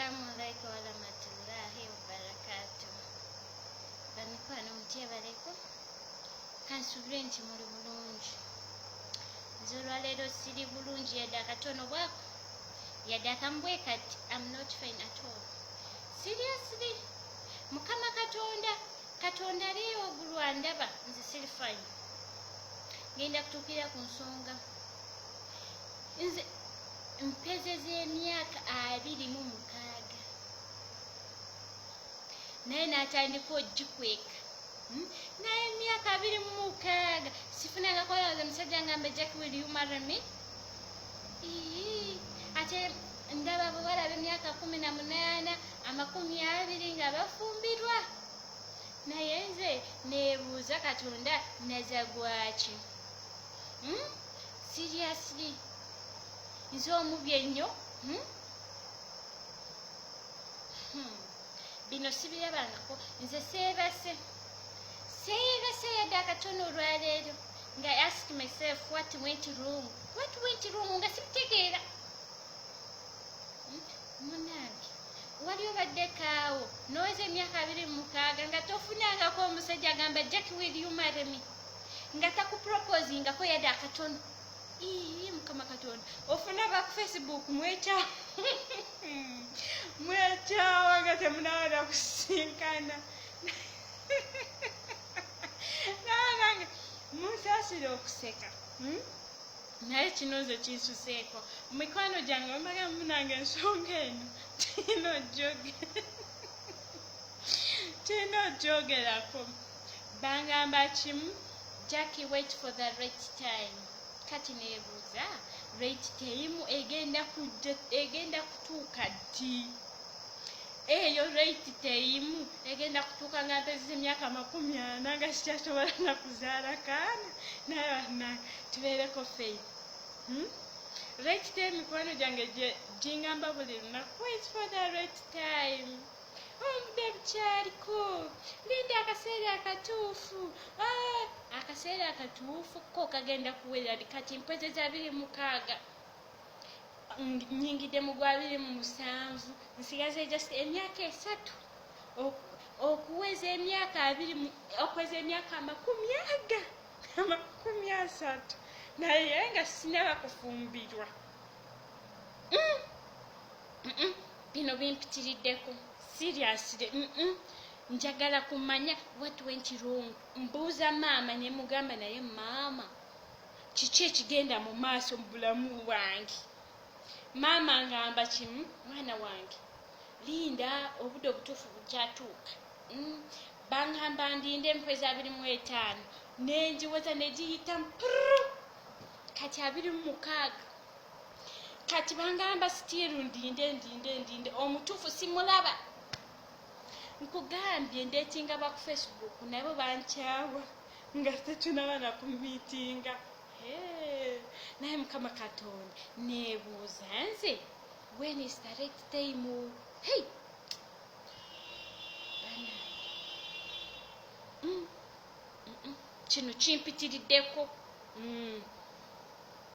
Assalamu alaikum warahmatullahi wabarakatuh. Bamikwano, mutyebaleko, kansubire nti muli bulungi. Nze olwaleero siri bulungi yadde akatono bwako, yadde akambwe kati. Am not fine at all, seriously. Mukama Katonda, Katonda ali waggulu andaba, nze siri fine. Ngenda kutuukira ku nsonga. Nze mpezeza emyaka 26, naye n'atandika ogikweka. Naye emyaka 26 sifunangako omusajja ngambe, "Jack, will you marry me?" Ate ndaba bwe balaba emyaka 18, 20 nga bafumbirwa, naye nze neebuuza, Katonda naza gwaki? Seriously, nze omubi ennyo, Bino sibirabangako. Nze seebase, seebase yadde akatono olwaleero, nga I ask myself, what went wrong? What went wrong? Nga sibitegeera. Munange, wali obaddekaawo noweza emyaka 26 nga tofunangako omusajja agamba, "Jack, will you marry me?" nga takuproposingako yadde akatono? Ii, Mukama Katonda, ofuna ba ku Facebook mwekyawa, mwekyawa nga temunawera kusinkana. Nange munsaasire okuseka, Naye kino nze kinsuseeko. Mikwano gyange bambaga, munange, ensonga eno tulina ogyogerako. Bangamba kimu, "Jackie, wait for the right time." Kati neebuuza, right time egenda kujja, egenda kutuuka ddi? Eyo right time egenda kutuuka nga mpezeza emyaka 40, nga sikyasobola nakuzaala kaana? Naye bannange, tubeereko faith, Right time, mikwano gyange gingamba buli lunaku, "Wait for the right time, obudde bukyaliko, linda akaseera akatuufu." Ah, akaseera akatuufu ko kagenda kuwera. Kati mpezeza 26, nyingidde mu gwa 27, nsigaze just emyaka 3 okuweza emyaka abiri, okuweza emyaka amakumi aga, 30, naye nga sinaba kufumbirwa. Bino bimpitiriddeko, seriously. Njagala kumanya what went wrong. Mbuuza maama ne mugamba, "Naye maama, kiki ekigenda mu maaso mu bulamu bwange?" Maama ngamba kimu, "Mwana wange, linda, obudde obutuufu bujjatuuka." Bangamba ndinde empwezi 25, nenjiweza negiyita mpuru, kati 26. Kati bangamba still ndinde, ndinde, ndinde, omutuufu simulaba. Nkugambye, ndeetinga ba ku Facebook nabo bankyawa nga tetunaba nakumiitinga. Naye Mukama Katonda, neebuuza nze, when is the right time? Hey, bannange. Kino kimpitiriddeko.